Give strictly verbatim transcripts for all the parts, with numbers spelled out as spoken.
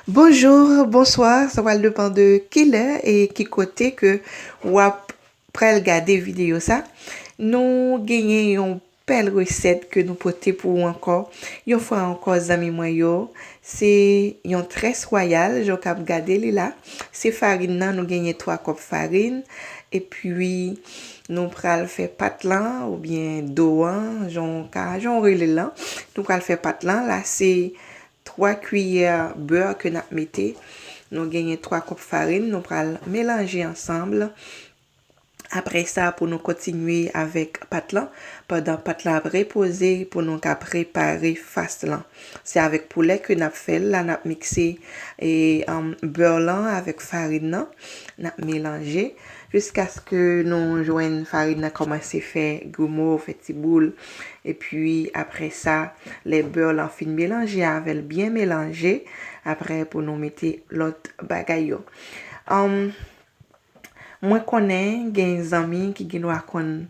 Bonjou, bonswa, sa pral depann de kilè e ki kote ke w ap pral gade videyo sa. Nou genyen yon bèl resèt ke nou pote pou ou ankò. Yon fwa ankò, zanmi mwen yo, se yon très royal, jan w k ap gade li la. Se farin nan, nou genyen twa kòp farin. Epi, nou pral fè pat lan, oubyen do an, jan w ka, jan w rele l lan. Nou pral fè pat lan. La, se twa kiyè bè ke n ap mete. Nou genyen twa kòp farin, nou pral melanje ansanm. Apre sa, pou nou kontinye avèk pat lan, pandan pat lan ap repoze, pou nou ka prepare fas lan. Se avèk poulè ke n ap fè l la, n ap mikse, e, um, bè lan avèk farin nan, n ap melanje jiskaske nou jwenn farin nan kòmanse fè grimo, fè ti boul. Epi, apre sa, lè bè lan fin melanje avè l, byen melanje, apre pou nou mete lòt bagay yo. Um, Mwen konnen gen zanmi ki gendwa konn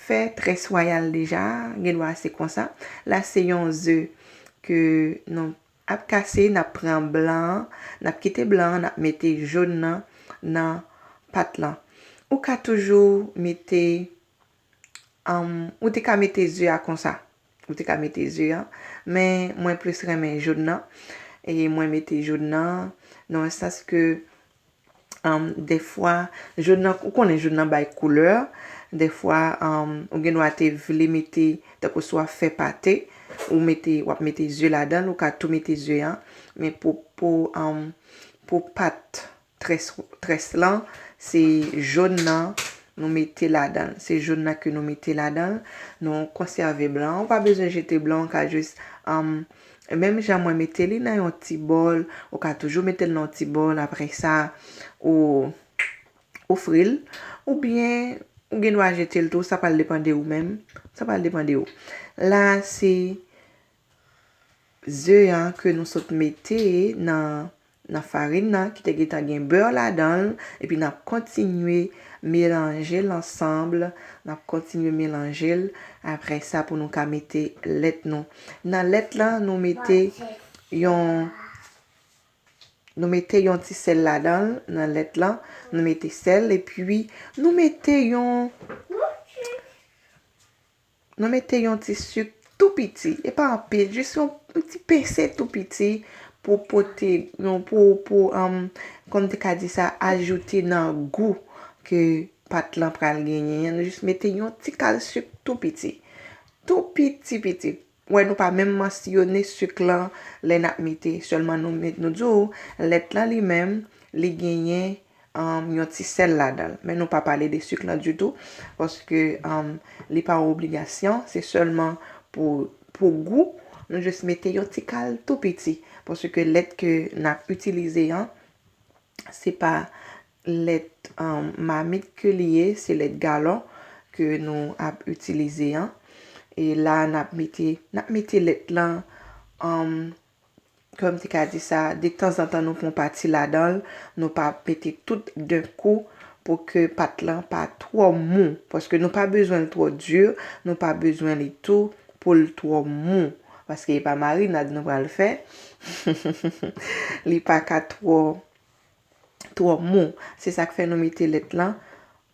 fè très royal deja, gendwa se konsa. La, se yon ze ke nou ap kase, n ap pran blan an, n ap kite blan an, n ap mete jòn nan nan pat lan. Ou ka toujou mete, um, ou te ka mete ze a konsa. Ou te ka mete ze a, men mwen plis renmen jòn nan. E mwen mete jòn nan, nan yon sans ke, um, dèfwa, jòn nan, ou konnen jòn nan bay koulè. Dèfwa, um, ou gendwa te vle mete, tankou si w ap fè pate, ou mete, w ap mete ze ladan l, ou ka tou mete ze a. Men pou, pou, um, pou pat très, très lan, se jòn nan nou mete ladan l. Se jòn nan ke nou mete ladan l. Nou konsève blan an. Ou pa bezwen jete blan an, ou ka jis, um, menm jan mwen mete li nan yon ti bòl, ou ka toujou mete l nan yon ti bòl. Apre sa, ou, ou fri l. Oubyen, ou gendwa jete l tou, sa pral depann de ou menm. Sa pral depann de ou. La, se ze an ke nou sot mete nan, nan farin nan, ki te gentan gen bè ladan l, epi n ap kontinye melanje l ansanm, n ap kontinye melanje l, apre sa pou nou ka mete lèt nou. Nan lèt lan, nou mete yon, nou mete yon ti sèl ladan l, nan lèt lan, nou mete sèl, epi nou mete yon, nou mete yon ti sik tou piti, e pa anpil, jis yon, yon ti pense tou piti pou pote, yon, pou, pou, um, kòm te ka di sa, ajoute nan gou ke pat lan pral genyen an. Nou jis mete yon ti kal sik tou piti. Tou piti, piti. Wè, nou pa menm mansyone sik lan lè n ap mete. Sèlman nou met, nou di w, lèt lan li menm, li genyen, um, yon ti sèl ladan l. Men nou pa pale de sik lan ditou, paske, um, li pa yon obligasyon, se sèlman pou, pou gou, nou jis mete yon ti kal tou piti, paske lèt ke n ap itilize an, se pa lèt, um, mamit ke li ye, se lèt galon ke nou ap itilize an. E la, n ap mete, n ap mete lèt lan, um, kòm te ka di sa, detanzantan nou pran pati ladan l, nou pa mete tout d'un coup pou ke pat lan pa twò mou, paske nou pa bezwen l twò di, nou pa bezwen li tou pou l twò mou, paske e pa marinad nou pral fè, li pa ka twò, twò mou. Se sa k fè nou mete lèt lan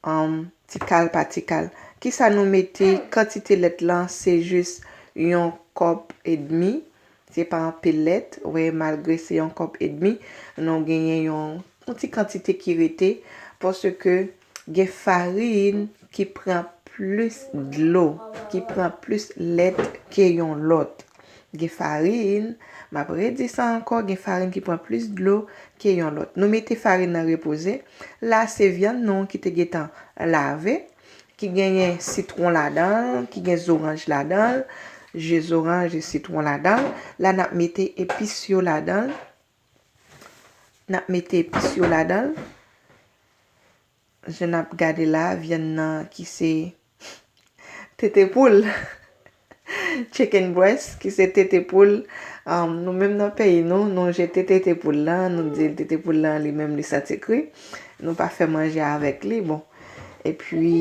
um, ti kal pa ti kal. Kisa nou mete? Kantite lèt lan, se jis yon kòp edmi. Se pa anpil lèt. Ou wè, malgre se yon kòp edmi, nou genyen yon, yon ti kantite ki rete. Paske gen farin ki pran plis dlo, ki pran plis lèt ke yon lòt. Gen farin, m ap redi sa ankò, gen farin ki pran plis dlo ke yon lòt. Nou mete farin nan repoze. La, se vyann nou ki te gentan lave, ki genyen sitwon ladan l, ki gen zoranj ladan l, ji zoranj e sitwon ladan l. La, n ap mete epis yo ladan l. N ap mete epis yo ladan l. Jan n ap gade la, vyann nan ki se tete poul. Chicken breast, ki se tete poul. Um, nou menm nan peyi nou, nou jete tete poul lan, nou di l tete poul lan li menm li santi kri. Nou pa fè manje avèk li, bon. Epi,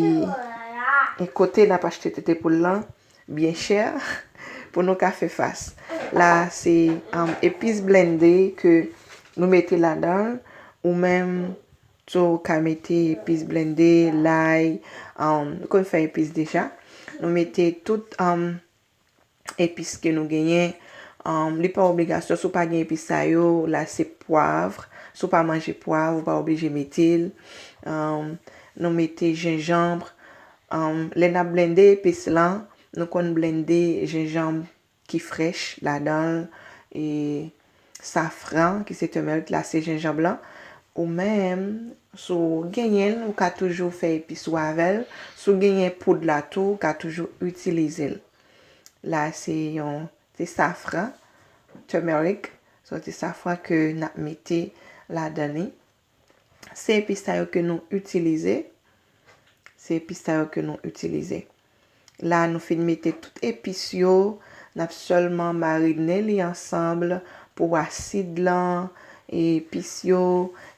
e kote n ap achte tete poul lan? Byen chè pou nou ka fè fas. La, se, um, epis blende ke Nou mete ladan l, ou menm tou ka mete epis blende, lay, um, nou konn fè epis deja. Nou mete tout um, epis ke nou genyen. Um, li pa obligasyon, si w pa gen epis sa yo, la se pwav. Si w pa manje pwav, ou pa oblije mete l. Um, nou mete jenjanm. Um, lè n ap blende epis lan, nou konn blende jenjanm ki frèch ladan l, e safran, ki se turmeric la, se jenjanm lan. Ou menm, si w genyen l, ou ka toujou fè epis ou avè l. Si w genyen poud la tou, ou ka toujou itilize l. La, se yon, se safran, turmeric. So, se safran ke n ap mete ladan li. Se epis sa yo ke nou itilize. Se epis sa yo ke nou itilize. La, nou fin mete tout epis yo. N ap sèlman marine li ansanm pou asid lan, epis yo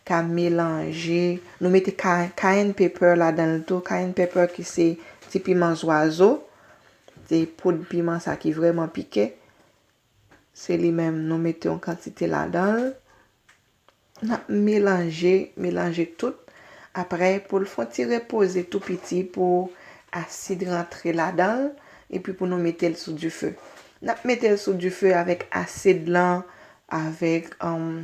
ka melanje. Nou mete ka-, cayenne pepper ladan l tou. Cayenne pepper ki se ti piman zwazo. Se poud piman sa ki vrèman pike. Se li menm, nou mete yon kantite ladan l. N ap melanje, melanje tout. Apre, pou l fè yon ti repoze tou piti pou asid rantre ladan l, epi pou nou mete l sou dife. N ap mete l sou dife avèk asid lan, avèk, um,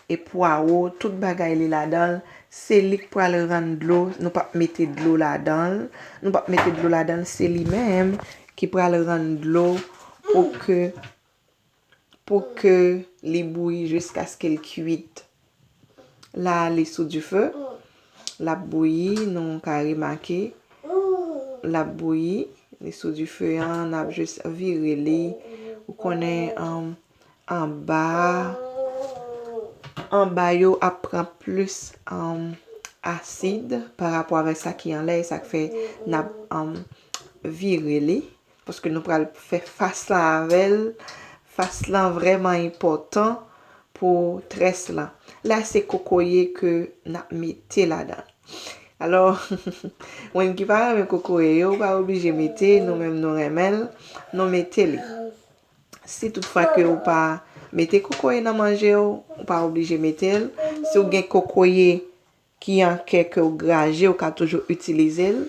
e pwawo, tout bagay li ladan l. Se li k pral rann dlo, nou p ap mete dlo ladan l. Nou p ap mete dlo ladan l, se li menm ki pral rann dlo pou ke, pou ke li bouyi jiskaske l kuit. La, li sou dife. L ap bouyi, nou ka remake. L ap bouyi, li sou dife an, n ap jis vire li. Ou konnen, um, anba, anba yo ap pran plis, um, asid pa rapò avèk sa ki anlè, e sa k fè n ap, um, vire li. Paske nou pral fè fas lan avè l. Fas lan vrèman enpòtan pou très lan. La, se kokoye ke n ap mete ladan. Alò, mwen ki pa renmen kokoye yo, ou pa oblije mete, nou menm nou renmen l, nou mete li. Si toutfwa ke ou pa mete kokoye nan manje w, ou pa oblije mete l. Si w gen kokoye ki an kè ke w graje, ou ka toujou itilize l.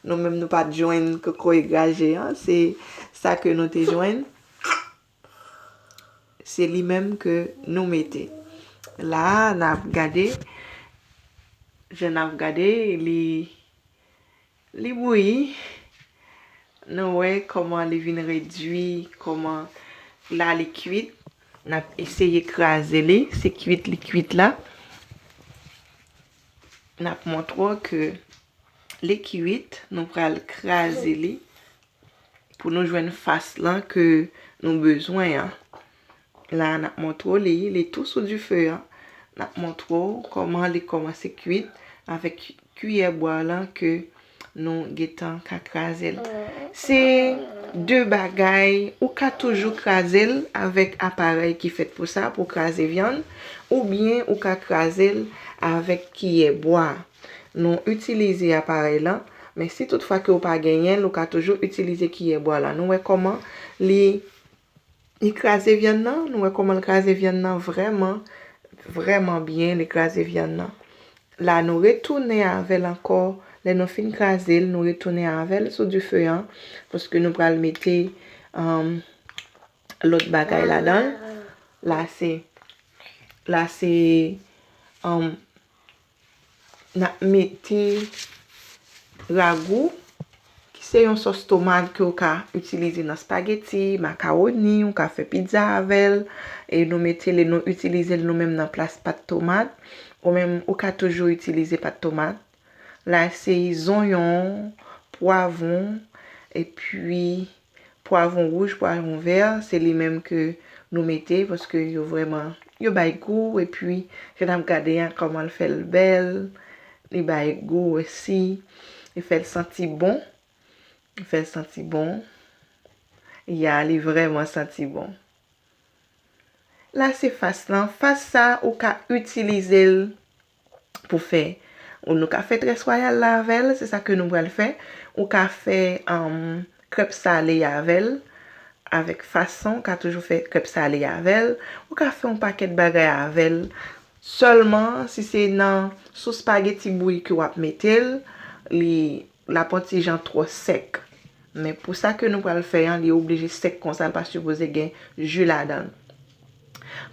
Nou menm nou pa t jwenn kokoye graje an, se sa ke nou te jwenn. Se li menm ke nou mete. La a, n ap gade, jan n ap gade, li, li bouyi. Nou wè kòman li vin redui, kòman la li kuit. N ap eseye kraze li, se kuit li kuit la. N ap montre w ke li kuit, nou pral kraze li pou nou jwenn fas lan ke nou bezwen an. La, n ap montre w li, li tou sou dife an. N ap montre w kòman li kòmanse kuit avèk kiyè bwa lan ke nou gentan ka kraze l. Se de bagay, ou ka toujou kraze l avèk aparèy ki fèt pou sa, pou kraze vyann, oubyen ou ka kraze l avèk kiyè bwa. Nou itilize aparèy lan, men si toutfwa ke ou pa genyen l, ou ka toujou itilize kiyè bwa lan. Nou wè kòman li, li kraze vyann nan? Nou wè kòman l kraze vyann nan vrèman, vrèman byen, li kraze vyann nan. La, nou retounen avè l ankò. Lè nou fin kraze l, nou retounen avè l sou dife an, paske nou pral mete, um, lòt bagay ladan l. La, se, la, se, um, n ap mete ragou, ki se yon sòs tomat ke w ka itilize nan spageti, makawoni, ou ka fè pizza avè l, e nou mete li, nou itilize l nou menm nan plas pat tomat, ou menm ou ka toujou itilize pat tomat. La, se zonyon, pwavwon, epi pwavwon wouj, pwavwon vè, se li menm ke nou mete, paske yo vrèman, yo bay gou, epi jan n ap gade a, kòman l fè l bèl, li bay gou osi, li fè l santi bon, li fè l santi bon. Ya, li vrèman santi bon. La, se fas lan. Fas sa, ou ka itilize l pou fè. Ou nou ka fè très wayal la avè l, se sa ke nou pral fè. Ou ka fè, um, krèp sale avè l. avèk fas lan, ou ka toujou fè krèp sale avè l, ou ka fè yon pakèt bagay avè l. Sèlman, si se nan sou spageti bouyi ke w ap mete l, li, l ap yon ti jan twò sèk. Men pou sa ke nou pral fè an, li oblije sèk konsa, l pa sipoze gen ji ladan l.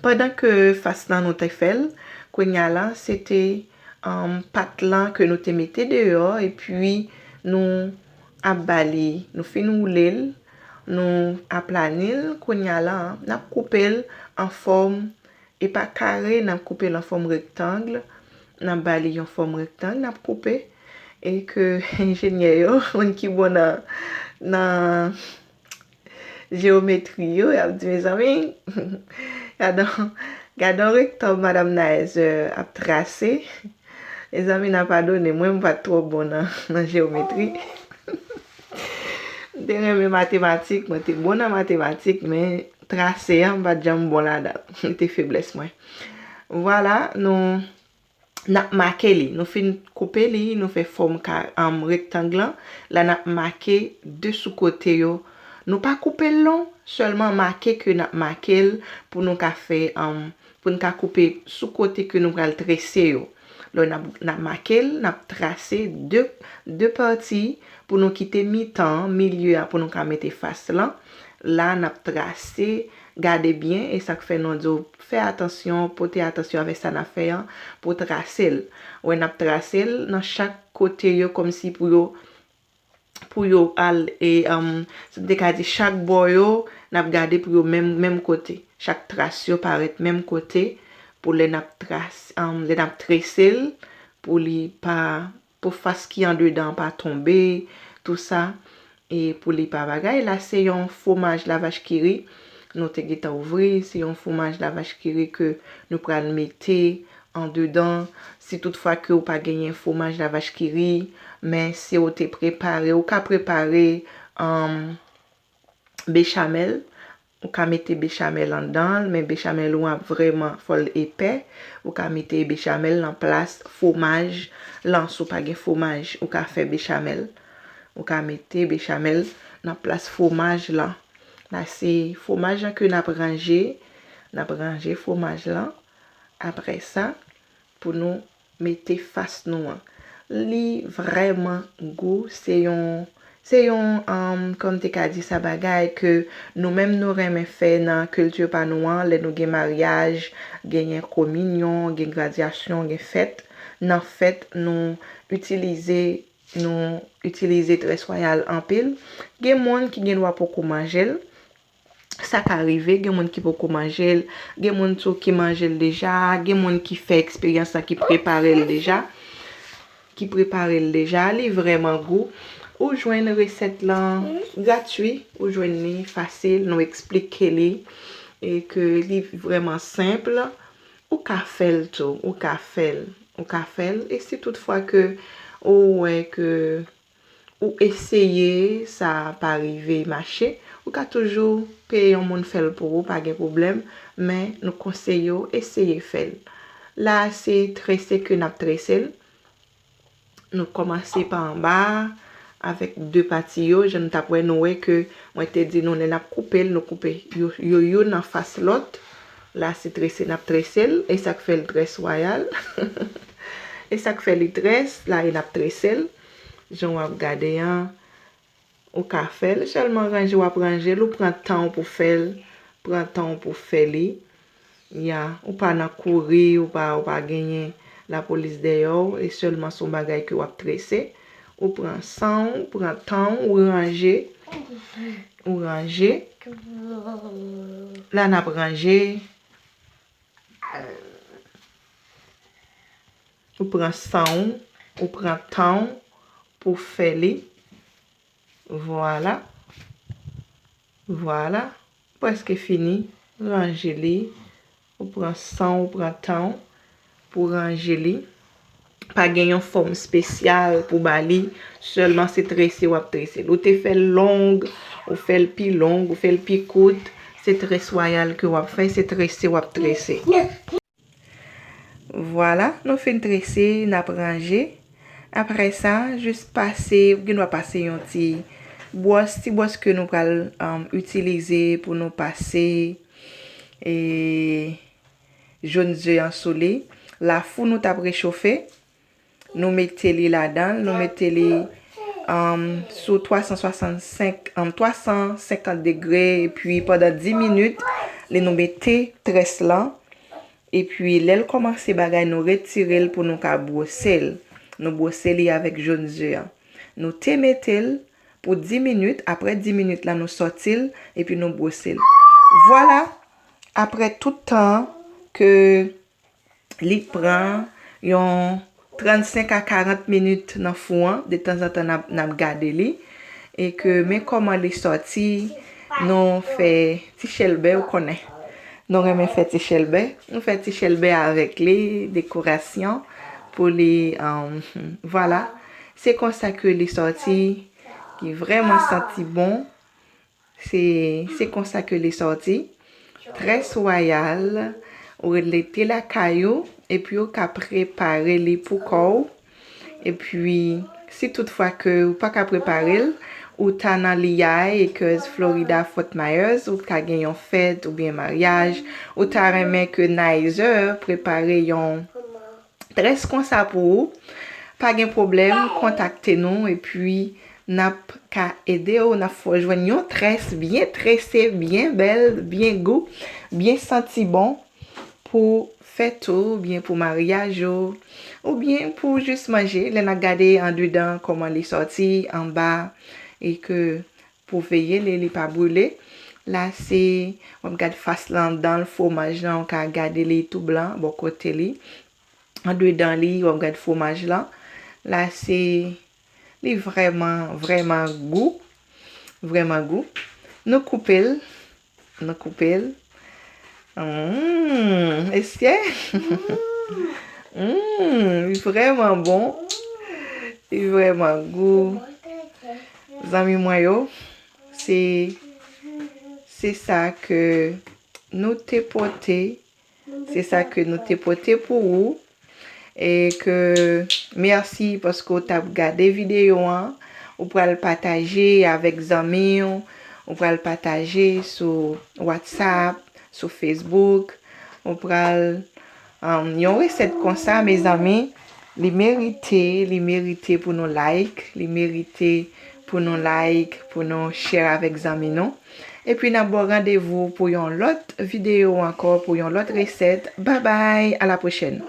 Pandan ke fas lan nou te fè l, kounye a la, se te, um, pat lan ke nou te mete deyò, epi nou ap ba li, nou fin woule l, nou aplani l, kounye a la, n ap koupe l an fòm, e pa kare, n ap koupe l an fòm rektang, n ap ba li yon fòm rektang, n ap koupe, e ke enjenyè yo, moun ki bon nan, nan jewometri yo, y ap di, mezanmi, gade yon, gade yon rektang madanm Naezer ap trase. Mezanmi, n a padone mwen, m pa t twò bon nan, nan jewometri. M te renmen matematik, mwen te bon nan matematik, men trase a, m pa t janm bon ladan l. Li te feblès mwen. Vwala, nou, n ap make li. Nou fin koupe li, nou fè fòm ka, um, rektang lan. La, n ap make de sou kote yo. Nou pa koupe l lon, sèlman make ke n ap make l pou nou ka fè, um, pou n ka koupe sou kote ke nou pral trese yo. Lè n ap, n ap make l, n ap trase de, de pati pou nou kite mitan an, milye a pou nou ka mete fas lan. La, n ap trase, gade byen, e sa k fè nou di w fè atansyon, pote atansyon avèk sa n ap fè an pou trase l. Wè, n ap trase l nan chak kote yo, kòmsi pou yo, pou yo al, e, um, si m te ka di chak bò yo, n ap gade pou yo menm, menm kote. Chak tras yo parèt menm kote, pou lè n ap tras, um, lè n ap trese l, pou li pa, pou fas ki andedan an pa tonbe, tou sa, e pou li pa bagay. La, se yon fwomaj lavach ki ri, nou te gentan ouvri, se yon fwomaj lavach ki ri ke nou pral mete andedan. Si toutfwa ke ou pa genyen fwomaj lavach ki ri, men si ou te prepare, ou ka prepare, um, bechamèl. Ou ka mete bechamèl anndan l, men bechamèl ou an ap vrèman fò l epè. Ou ka mete bechamèl nan plas fwomaj lan. Si w pa gen fwomaj, ou ka fè bechamèl. Ou ka mete bechamèl nan plas fwomaj lan. La, se fwomaj lan ke n ap ranje. N ap ranje fwomaj lan. Apre sa, pou nou mete fas nou an. Li vrèman gou, se yon, se yon, um, kòm te ka di sa, bagay ke nou menm nou renmen fè nan kilti pa nou an, lè nou gen maryaj, genyen kominyon, gen gradyasyon, gen fèt. Nan fèt, nou itilize, nou itilize Très Royal anpil. Gen moun ki gen dwa poko manje l, sa ka rive, gen moun ki poko manje l, gen moun tou ki manje l deja, gen moun ki fè eksperyans lan, ki prepare l deja, ki prepare l deja, li vrèman gou. Ou jwenn resèt lan gratwi, ou jwenn li fasil, nou eksplike li, e ke li vrèman senp. Ou ka fè l tou, ou ka fè l, ou ka fè l, e si toutfwa ke ou wè ke ou eseye, sa pa rive mache, ou ka toujou peye yon moun fè l pou ou, pa gen pwoblèm, men nou konseye w eseye fè l. La, se trese ke n ap trese l. Nou kòmanse pa anba a, avèk de pati yo, jan nou t ap wè, nou wè ke mwen te di nou, lè n ap koupe l, nou koupe yo, yo youn anfas lòt. La, se trese n ap trese l, e sa k fè l Très Royal. E sa k fè li très, la, e n ap trese l. Jan w ap gade an, ou ka fè l, sèlman ranje w ap ranje l, ou pran tan w pou fè l, pran tan w pou fè li. Ya, ou pa nan kouri, ou pa, ou pa genyen lapolis dèyè w, e sèlman se yon bagay ke w ap trese. Ou pran san w, ou pran tan w, ou ranje, ou ranje. La, n ap ranje. Ou pran san w, ou pran tan w pou fè li. Vwala. Vwala. Prèske fini. Ranje li. Ou pran san w, ou pran tan w pou ranje li. Pa gen yon fòm espesyal pou ba li. Sèlman se trese w ap trese l. Ou te fè l long, ou fè l pi long, ou fè l pi kout. Se Très Royal ke w ap fè, se trese w ap trese. Vwala, nou fin trese, n ap ranje. Apre sa, jis pase, ou gen dwa pase yon ti, Bwòs, ti bwòs ke nou pral, um, itilize pou nou pase, e, jòn ze an sou li. Lafou nou t ap rechofe. Nou mete li ladan l, nou mete li, um, sou twa san swasannsenk, um, twa san senkant degre, epi pandan dis minit, li nou mete très lan. Epi lè l kòmanse bagay, nou retire l pou nou ka bwose l. Nou bwose li avèk jòn ze an. Nou te mete l pou dis minit, apre dis minit la, nou sòti l, epi nou bwose l. Vwala, apre tout tan ke li pran yon trannsenk a karant minit nan fou an, detanzantan n ap, n ap gade li, e ke men kòman li sòti, nou fè ti chèlbè, ou konnen. Nou renmen fè ti chèlbè. Nou fè ti chèlbè avèk li, dekorasyon pou li, um, vwala. Se konsa ke li sòti, ki vrèman santi bon. Se, se konsa ke li sòti. Très wayal, ou rete lakay ou, epi ou ka prepare li pou kò w. Epi, si toutfwa ke ou pa ka prepare l, ou ta nan Lehigh Acres, Florida, Fort Myers, ou ka gen yon fèt oubyen maryaj, ou ta renmen ke Nizer prepare yon très konsa pou ou, pa gen pwoblèm, kontakte nou, epi n ap ka ede w, n ap fè w jwenn yon très byen trese, byen bèl, byen gou, byen santi bon pou fèt ou, oubyen pou maryaj ou, oubyen pou jis manje. Lè n ap gade andedan kòman li sòti anba, e ke pou veye li, li pa brile. La se, w ap gade fas lan, anndan l, fwomaj lan, ou ka gade li tou blan bò kote li. Andedan li, w ap gade fwomaj lan. La se, li vrèman, vrèman gou. Vrèman gou. Nou koupe l. Nou koupe l. Hum, èske? Hum, li vrèman bon. Li vrèman gou. Zanmi mwen yo, se, se sa ke nou te pote. Se sa ke nou te pote pou ou. E ke mèsi paske w t ap gade videyo an. Ou pral pataje avèk zanmi w. Ou pral pataje sou WhatsApp, sou Facebook. Ou pral, um, yon resèt konsa, mezanmi, li merite, li merite pou nou like, li merite pou nou like, pou nou share avèk zanmi nou. Epi n ap ba w randevou pou yon lòt videyo ankò, pou yon lòt resèt. Babay, a la pwochèn.